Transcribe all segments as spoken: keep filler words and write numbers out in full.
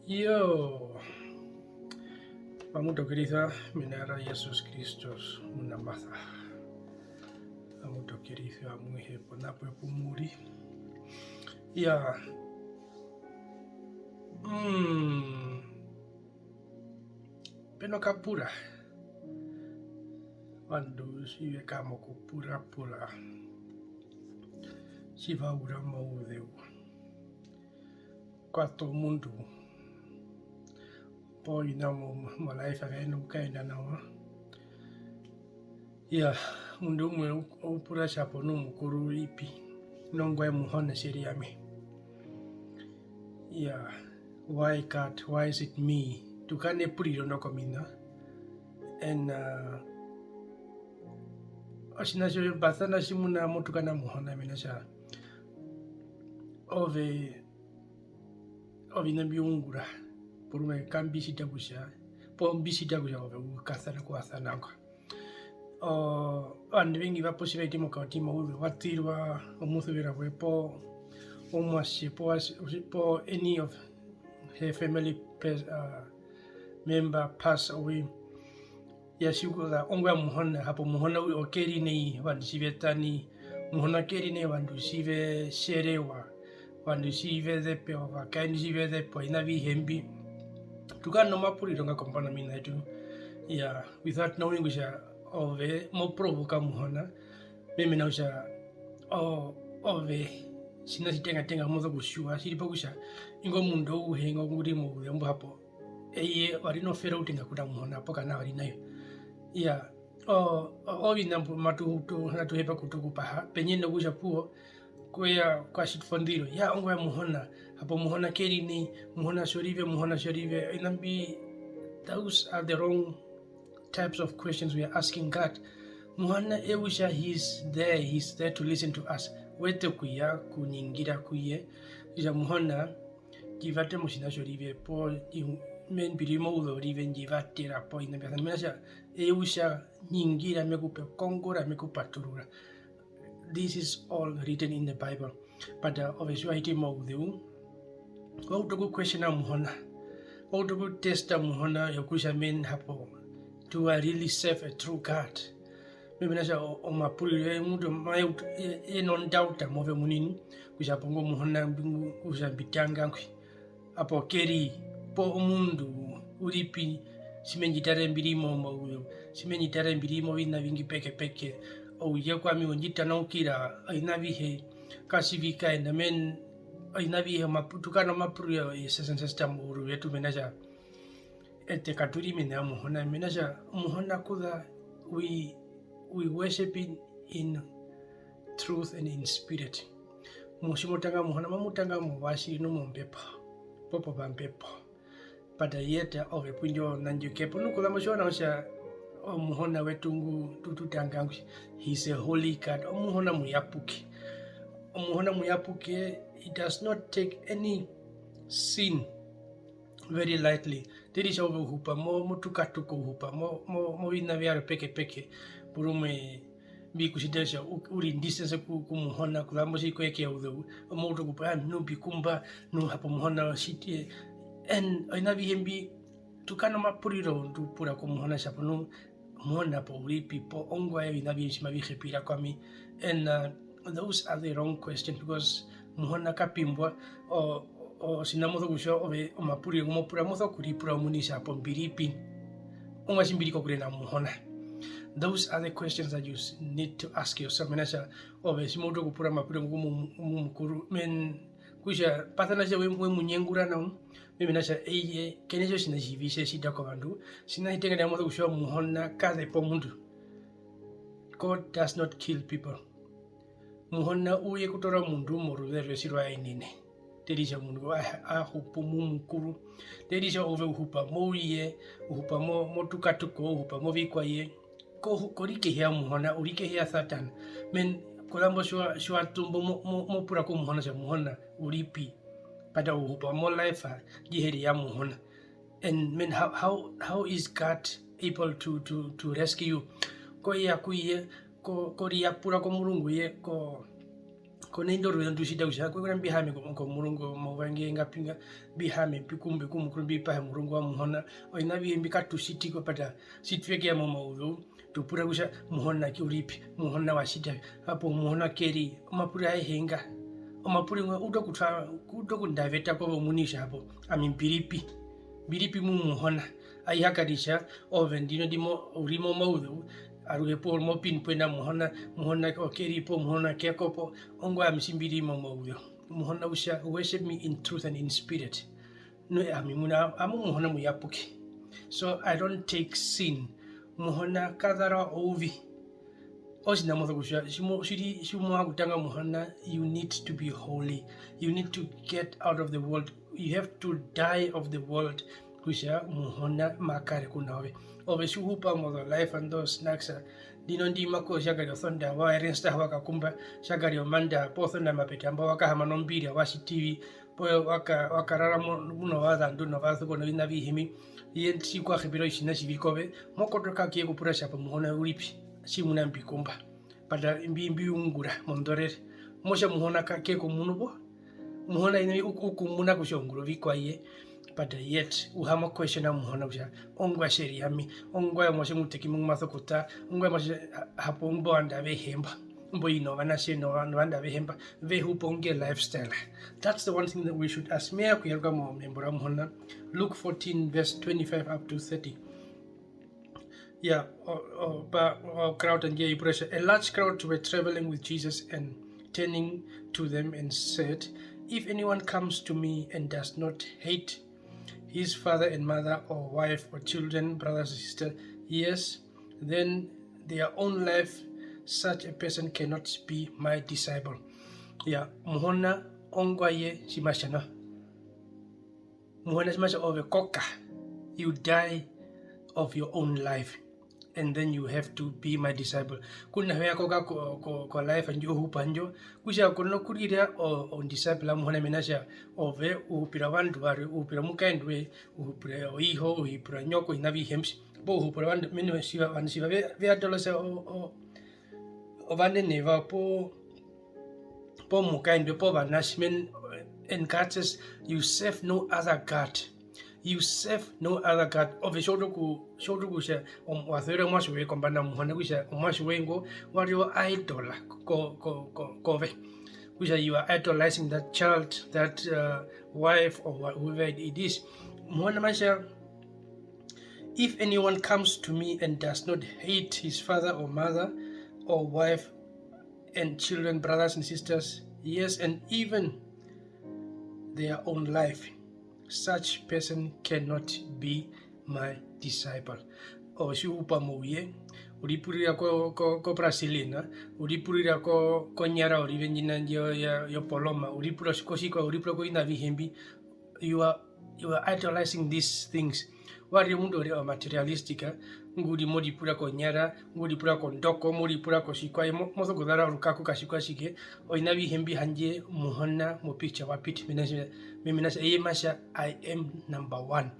Iyo, mamu tokerisa mena ra Jesus Kristus munamasa. Mamu tokerisa amuhe pona pe pu mu ri. Iya. Mm. Pe no kapura. Ovandu tji ve kama okupurapura, tji va ura omauzeu. Kwata omundu, poo oviṋa mo, mo life avi hi na okukaenda nawa. Iya, omundu umwe u, u pura kutja hapo nu Mukuru u ri pi, nu ongwaye Muhona tje ri ami. Iya, why God, why is it me? Tu kara nepuriro ndo kombanda. And, uh, otjiṋa tjo, mba sana tjimuna mo tukana Muhona mena rokutja ove oviṋa mbi u ungura porumwe ka mbi tjita kutja, poo mbi tjita kutja ove u kasana ku wa sana ngo. O, ovandu ovengi vapo tji va hiti mokautima uriri wa ṱirwa omusuvera we poo omuatje poo was-, poo any of her family pers-, uh, member pass away. Ya tjikuza ongwaye Muhona, hapo Muhona u-, oke ri nai ovandu tji ve ṱa nai, Muhona ke ri nai ovandu tji ve tjerewa, ovandu tji ve zepewa, ovakaendu tji ve zepewa, oviṋa avihe mbi. Tu kara nomapuriro nga kombanda omiṋa vyetu. Iya, without knowing kutja ove mo provoka Muhona, mena rokutja o-, ove tjiṋa tjitengatenga mo sokutjiwa, tji ri po kutja ingo omundu auhe ngo ngu ri mouzeu mbo hapo, eye wa ri nofero outenga ku na Muhona poo ka na wa ri na yo. Iya, o-, o-, oviṋa mbu matu-, tu-, matu hepa okutukupaha, pendje nokutja opuwo kwe ya kwa tjitwa ondiro, ya ongwaye Muhona, hapo Muhona ke ri nai, Muhona tjorive, Muhona tjorive, oviṋa mbi, those are the wrong types of questions we are asking God. Muhona eye kutja he's there, he's there to listen to us. We ṱa okuya okuningira ku ye, kutja Muhona, ndji vatere motjiṋa tjorive, poo ndji-, me-, mbi ri mouzeu worive, ndji vatera poo oviṋa mbya sana. Mena rokutja eye kutja ningira me ku pe, kongora me ku paturura. This is all written in the Bible. But, uh, ove tji wa hiti mouzeu, wa utu oku questiona Muhona. Wa utu oku testa Muhona yokutja men hapo, do I really serve a true God? Mena rokutja o-, omapuriro ye mutu maye utu, ye, ye no doubt move omunene, kutja hapo ngo Muhona mbi-, kutja mbi tanga ngwi. Hapo ke ri po omundu u ri pi, tji me ndji tarere mbi ri momauzeu, tji me ndji tarere mbi ri moviṋa ovingi pekepeke, ouye kwami we ndji tanaukira, oviṋa avihe katji vi kaenda, men, oviṋa avihe, omapu-, tu kara nomapuriro ye sesa nsesta mouru vyetu, mena rokutja eṱe katu ri mena ya Muhona, mena rokutja Muhona kuza we, we worship in, in truth and in spirit. Mu-, tji mu tanga Muhona, mamu tanga mouatjiri nomombepo, poo pambepo. But yet, ove pundja onandjo ke po. Nu kuzambo tjiwa nawa kutja Omuhona wetu ngu tu, tu tanga ngwi, he's a holy God. Omuhona muyapuke. Omuhona muyapuke, he does not take any sin very lightly. Tjiri kutja ove u hupa mo, motukatuko, u hupa mo, mo, moviṋa vyarwe pekepeke. Porumwe mbi ku tjita kutja u, u ri distance ku, ku Muhona, kuzambo tji kwe ya keya ouzeu, mo utu okupura, ah, nu mbi kumba, nu hapo Muhona tjiti, en, oviṋa avihe mbi, tu kara nomapuriro ndu pura ku Muhona kutja hapo nu, Muhona hapo u ri pi, poo ongwaye oviṋa avihe tji mavi hepira kwami. And, uh, those are the wrong questions, because Muhona ka pimbwa, o, o, otjiṋa mo sokutjiwa ove, omapuriro ngu mo pura, mo sokuripura omuini kutja hapo mbi ri pi? Ongwaye tji mbi ri kokure na Muhona? Those are the questions that you s-, need to ask yourself. Mena kutja ove tji mo utu okupura omapuriro ngu mu-, mu-, mukuru, men, kutja pasana kutja we, we mu nyengura nao, mena kutja eye ke na otjiṋa tjivi tje tjita kovandu, tjiṋa tjitenga nao mo sokutjiwa Muhona ka zepa omundu. God does not kill people. Muhona u ye kutoora omundu moruveze rwe tji rwa yenene. Tjiri kutja omundu a, a hupu mu mukuru. Tjiri kutja ove u hupa mouye, u hupa mo, motukatuko, u hupa movikwaye. Ko, ko ri kehi ya Muhona, u ri kehi ya Satana. Men, kuzambo tji wa, tji wa tumbo mo, mo, mo pura ku Muhona kutja Muhona u ri pi? But u hupa mo life ndji he ri ya Muhona. And men, how, how, how is God able to, to, to rescue you? Ko ya ku ye, ko, ko riyapura komurungu ye, ko, Ko na indo oruveze ndu tjita kutja, kwekura mbi haame ko-, komurungu, omayuva nge ngapi nga, mbi haame, mbi kumbe ku Mukuru, mbi pahe omurungu wa Muhona, oviṋa avihe mbi katu tjiti ko, but tji twe keya momauzeu, tu pura kutja, Muhona ke u ri pi? Muhona wa tjita vi? Hapo Muhona ke ri, omapuriro ayehe nga, omapuriro nga, u uta okutwa-, u uta okundaveta kove omuini kutja, hapo, ami mbi ri pi? Mbi ri pi mu Muhona? Ai ha kara kutja, ove ndino ndi mo-, u ri momauzeu, aruhe po mo pin pwena Muhona, Muhona ke ri po, Muhona ke ko po, ongwaye ami tji mbi ri momauzeu. Muhona kutja, worship me in truth and in spirit. Nu ami muna, ami Muhona muyapuke. So I don't take sin. Muhona ka zara ouvi. Otjiṋa mo sokutjiwa, tji mo-, tjiri, tji mo vanga okutanga Muhona, you need to be holy. You need to get out of the world. You have to die of the world kutja Muhona ma kare kuna ove. Ove tji u hupa mozo life and those snacks, ndino ndi mako tja kari oSondaha wa Ernst wa kakumba, tja kari oMandaha poo Sondaha mapeta mbo wa kahaama nombiri wa tjiti vi, poo wa ka-, wa karara mo-, muno vazandu novasuko noviṋa avihe mbi, eye tji kwa hepere otjiṋa tjivi kove, mo kotoka ke ku pura kutja, hapo Muhona u ri pi? Tjimuna mbi kumba. But mbi-, mbi ungura mondorera. Mo tja Muhona ka-, ke ku munu po? Muhona ina u-, u ku muna kutja u ungura ovikwaye, but yet u ha mo question Muhona kutja, ongwaye tje ri ami, ongwaye omuatje ngu teki ngu ma sokuta, ongwaye omuatje ha-, hapo imbo ovandu avehe mba, imbo ina ovanatje nova-, novandu avehe mba, ve hupa onge lifestyle. That's the one thing that we should ask. Me ya okuyaruka mo-, membo ra Muhona, Luke fourteen verse twenty-five up to thirty. Yeah, or, or, but, or crowd and yeah, pressure. A large crowd were traveling with Jesus and turning to them and said, "If anyone comes to me and does not hate his father and mother or wife or children, brothers and sisters, yes, then their own life, such a person cannot be my disciple." Yeah, Muhona ongwaye tji ma tja nao. Muhona tji ma tja ove koka, you die of your own life, and then you have to be my disciple. Ku na ho ya koka ko, ko, ko life ndjo u hupa ndjo, kutja ko nokurira o, o disciple wa Muhona mena kutja ove u hupira ovandu varwe, u hupira omukaendu woye, u hupira oiho, u hupira nyoko, oviṋa avihe mbi. Poo u hupira ovandu, mena kutja ovandu tjiva ve, ve adolesa o, o, ovanene vawo poo, poo mukaendu poo vanatje, men, and God says, "You serve no other God. You serve no other God." Ove tji wa utu oku-, tji wa utu kutja, om-, wa suvera omuatje woye kombanda ya Muhona, kutja omuatje woye ngo wa rira o idol ko-, ko-, ko-, kove. Kutja you are idolizing that child, that, uh, wife, or wha-, whoever it is. Muhona ma tja, "If anyone comes to me and does not hate his father or mother or wife and children, brothers and sisters, yes, and even their own life, such person cannot be my disciple." Ove tji u hupa mouye, u ripurira ko, ko, ko Brasilia, u ripurira ko, konyara orive ndjina ndjo ya, yo Paloma, u ripura kotjikwaye, u ripura koviṋa avihe mbi, you are, you are idolizing these things. Wa rira omundu o materialistic, ngu ri mo ripura konyara, ngu ripura kondoko, mo ripura kotjikwaye, mo-, mo sokuzara orukaku katjikwatjike, oviṋa avihe mbi handje Muhona mo picture wa piti, mena kutja, mena kutja eye ma tja, "I am number one.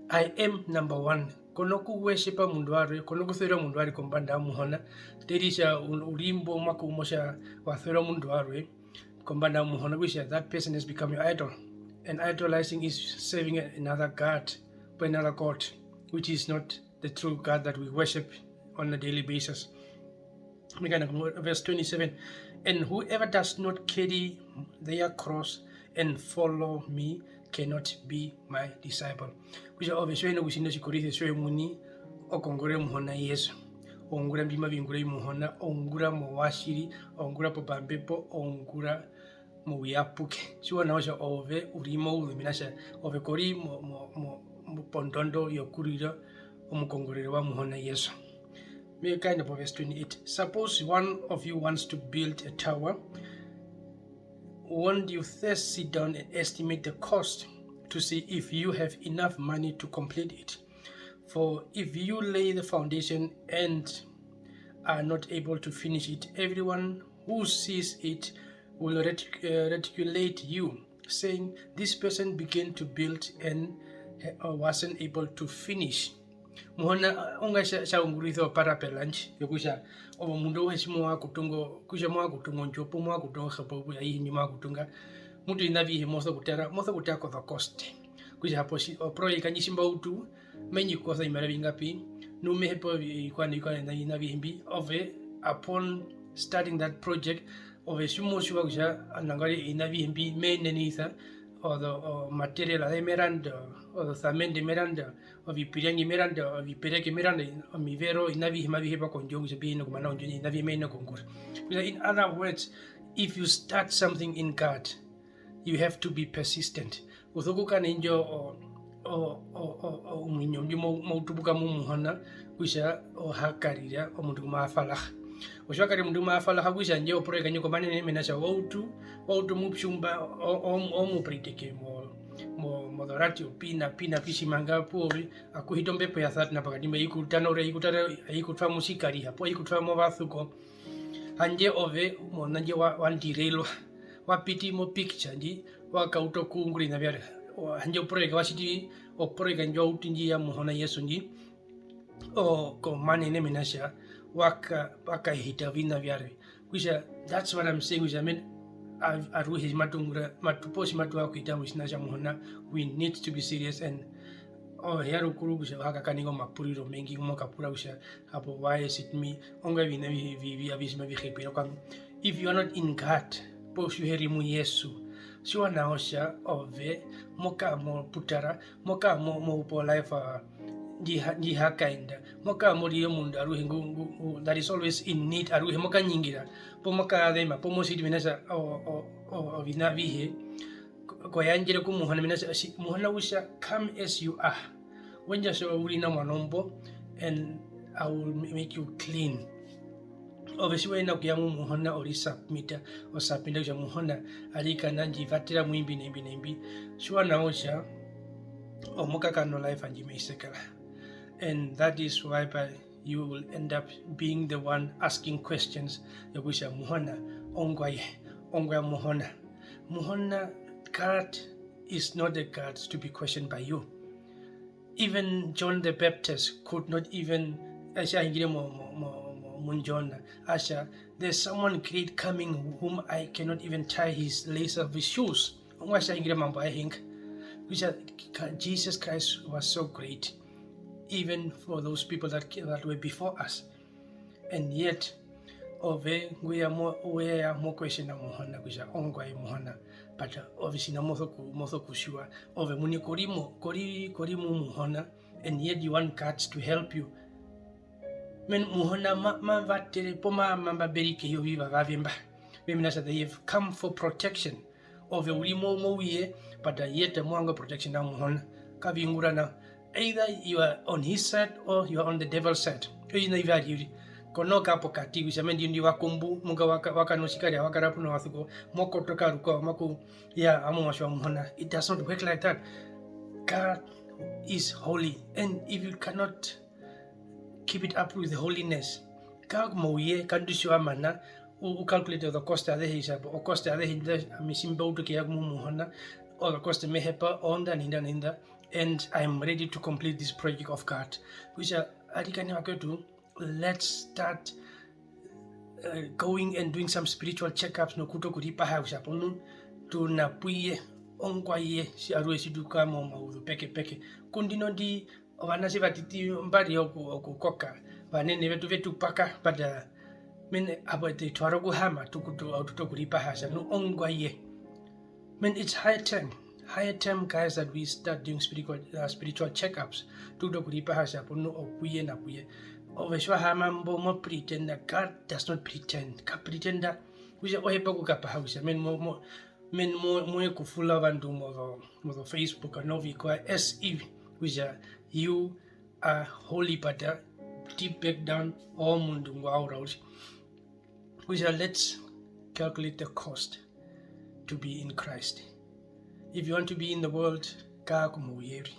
I am number one." Ko nokuworshipa omundu warwe, ko nokusuvera omundu warwe kombanda ya Muhona, teri tja u-, u ri mbo mwaka umwe tja wa suvera omundu warwe, kombanda ya Muhona, kutja that person has become your idol. And idolizing is serving another god, poo another god, which is not the true God that we worship on a daily basis. Mekana verse twenty-seven, "And whoever does not carry their cross and follow me cannot be my disciple." Kutja ove tji u hi na okutjinda otjikoroise tjoye omuini, o kongorere Muhona Jesu. O ungura mbi mavi ungura i Muhona, o ungura mouatjiri, o ungura popambepo, o ungura mouyapuke. Tjiwa nawa kutja ove u ri mouzeu, mena kutja ove ko ri mo, mo, mo, mo, pondondo yokurira omukongorere wa Muhona Jesu. Me kaenda po verse twenty-eight. Suppose one of you wants to build a tower. Won't you first sit down and estimate the cost to see if you have enough money to complete it? For if you lay the foundation and are not able to finish it, everyone who sees it will retic-, uh, reticulate you, saying, 'This person began to build and, uh, wasn't able to finish.' Muhona, ongwaye tja, tja ungurisa o parable ndji, yokutja ove omundu auhe tji mo vanga okutunga, kutja mo vanga okutunga ondjuwo, poo mo vanga okutunga ohapu, aihe ndji mo vanga okutunga, mutu oviṋa avihe mo sokutara, mo sokutara kozokoste. Kutja hapo tji-, oprojeka ndji tji mba utu, mai ndji kosa ovimariva vingapi, nu me hepa ovi-, ovikwaye, ovikwaye, oviṋa avihe mbi, ove, upon starting that project, ove tji mo tjiwa kutja nangwari oviṋa avihe mbi me yenenisa, ozo, o material aze me randa, ozosamende me randa, ovipirangi me randa, ovipereke me randa, omivero, oviṋa avihe mavi hepa kondjuwo, kutja mbi yenene okumana ondjuwo ndji, oviṋa avihe me yenene okuungura. Kutja, in other words, if you start something in God, you have to be persistent. U sokukara na indjo o-, o-, o-, o-, o-, omuinyo mbwi mau-, mau tupuka mu Muhona, kutja o ha karira omundu ngu ma faraha. Otji wa karira omundu ngu ma faraha, kutja handje oprojeka ndjo komanene mena rokutja wa utu, wa utu mupyu mba, o-, o-, omupuriteke mo-, mo-, mozoradio, pi na pi na pi tjimanga poo vi, aku hita ombepo ya Satana pokati mba, ai ku tanaura, ai ku tara-, ai ku twa motjikariha, poo ai ku twa movasuko. Handje ove, mona ndje wa, wa derailwa, wa piti mo picture ndji, wa kauta okuungura oviṋa vyarwe. O-, handje oprojeka wa tjiti, oprojeka ndji wa utu ndji ya Muhona Jesu ndji, o, komanene mena rokutja wa ka-, wa kahita oviṋa vyarwe. Kutja, that's what I'm saying, kutja, men, a-, aruhe tji matu ungura, matu-, poo tji matu vanga okuhita motjiṋa tja Muhona, we need to be serious and, o, hea rukuru kutja u ha kakanika omapuriro omengi ngu mo kapura kutja, hapo, why is it me? Ongwaye oviṋa vi-, vi-, vi-, avihe tji mavi hepere kwami. If you are not in God, poo tji u he ri mu Jesu, tjiwa nawa kutja ove mo kara moputara, mo kara mo-, mo hupu o life, uh, ndji ha-, ndji ha kaenda, mo kara mo rire omundu aruhe ngu, ngu, ngu, that is always in need, aruhe mo kanyingira, poo mo kazema, poo mo tjiti mena rokutja o-, o-, o-, oviṋa avihe ko-, ko yandjere ku Muhona, mena rokutja Muhona u tja, "Come as you are." Wendja tjo u ri na mwana ombo, and I will ma-, make you clean. Ove tji wa ina okuya mu Muhona, o risubmita, o submita kutja, "Muhona, arikana, ndji vatera mu imbi na imbi na imbi." Tjiwa nawa kutja o mo kakara no life ndji mai sekara. And that is why by you will end up being the one asking questions yokutja, "Muhona, ongwaye, ongwaye Muhona." Muhona, God is not a God to be questioned by you. Even John the Baptist could not even, eh, tja hingire mo, mo, mo, mo, mu John, a tja, "There's someone great coming whom I cannot even tie his lace of his shoes." Ongwaye tja hingire omambo ayehe nga. Kutja ka-, Jesus Christ was so great, even for those people that, that were before us. And yet, ove ngu ya mo-, we ya mo question Muhona kutja ongwaye Muhona, but ove tjiṋa mo soku-, mo sokutjiwa, ove omuini ko ri mo-, ko ri-, ko ri mu Muhona, and yet you want God to help you. Men, Muhona ma, ma vatere poo ma, ma mba berike yo viva vave mba. Mena rokutja they have come for protection. Ove u ri mo-, mouye, but yet mo vanga protection ya Muhona. Kavi ungura nao. Either you are on his side or you are on the devil's side. Oviṋa vivari uriri. Ko nokukara pokati, kutja mena ndi wa kumbu, munga wa ka-, wa kana otjikariha, wa kara puna wasuko, mo kotoka rukwao, mo ku-, ya, amo mwatje wa Muhona. It does not work like that. God is holy, and if you cannot keep it up with holiness. Kara mouye, kandu tji wa mana, u, u calculate the cost azehe, isapo, o cost azehe, nda, ami tji mba utu okuya ku Muhona, all the cost me hepa, onda, ninda, ninda, and I am ready to complete this project of God. Kutja, arikana vakwetu, let's start, uh, going and doing some spiritual checkups nokuuta okuripaha kutja hapo nu tu na pu ye, ongwaye, tji-, aruhe tji tu kara momauzeu pekepeke. Ku ndino ndi, ovanatje vatiti mba ri oku-, okukoka, ovanene vetu ve tu paka, but, uh, mene, hapo eṱe twa ri okuhaama, tu kutu-, tu uta okuripaha kutja nu ongwaye. Man, it's high time, high time, guys, that we start doing spiritual, uh, spiritual checkups. Tu uta okuripaha kutja hapo nu okuye na kuye. Ove tji wa haama mbo mo pretenda, God does not pretend. Ka pretenda kutja o hepa okukapaha kutja, man, mo, mo, men mo-, mo ye kufula ovandu mozo, mozo Facebook novikwao as if kutja you are holy, but, uh, deep back down omundu ngwa ura uriri. Kutja let's calculate the cost to be in Christ. If you want to be in the world, kara komouye uriri.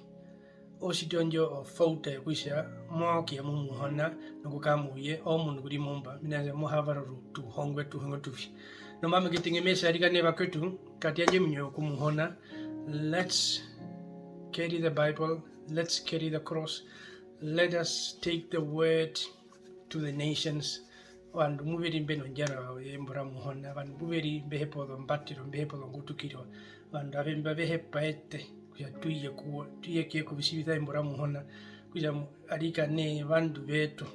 Otjiti ondjo ofauta yokutja mo vanga okuya mu Muhona nokukara mouye, omundu ngu ri mumba, mena rokutja mo ha vara otuhongwe, otuhongwe otuvi. Nomambo ngetenga me tja arikana vakwetu, katu yandje ominyo ku Muhona. Let's carry the Bible, let's carry the cross, Let us take the word to the nations. Ovandu mbu ve ri mbe nondjara yembo ra Muhona, ovandu mbu ve ri mbe hepa ozombatero, mbe hepa ozongutukiro, ovandu ave mba ve hepa eṱe kutja tu ye kuwo, tu ye kuye kovisivisa embo ra Muhona, kutja mu-, arikana ovandu vetu,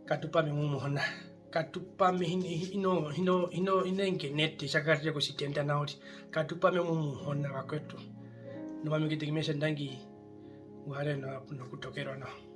katu pame mu Muhona, katu pame hino, hino, hino, hino, hino engenete tja karire kotjitenda nao uriri, katu pame mu Muhona vakwetu. Nomamikitiki me tja ndangi, u hare no-, nokutokerwa nao.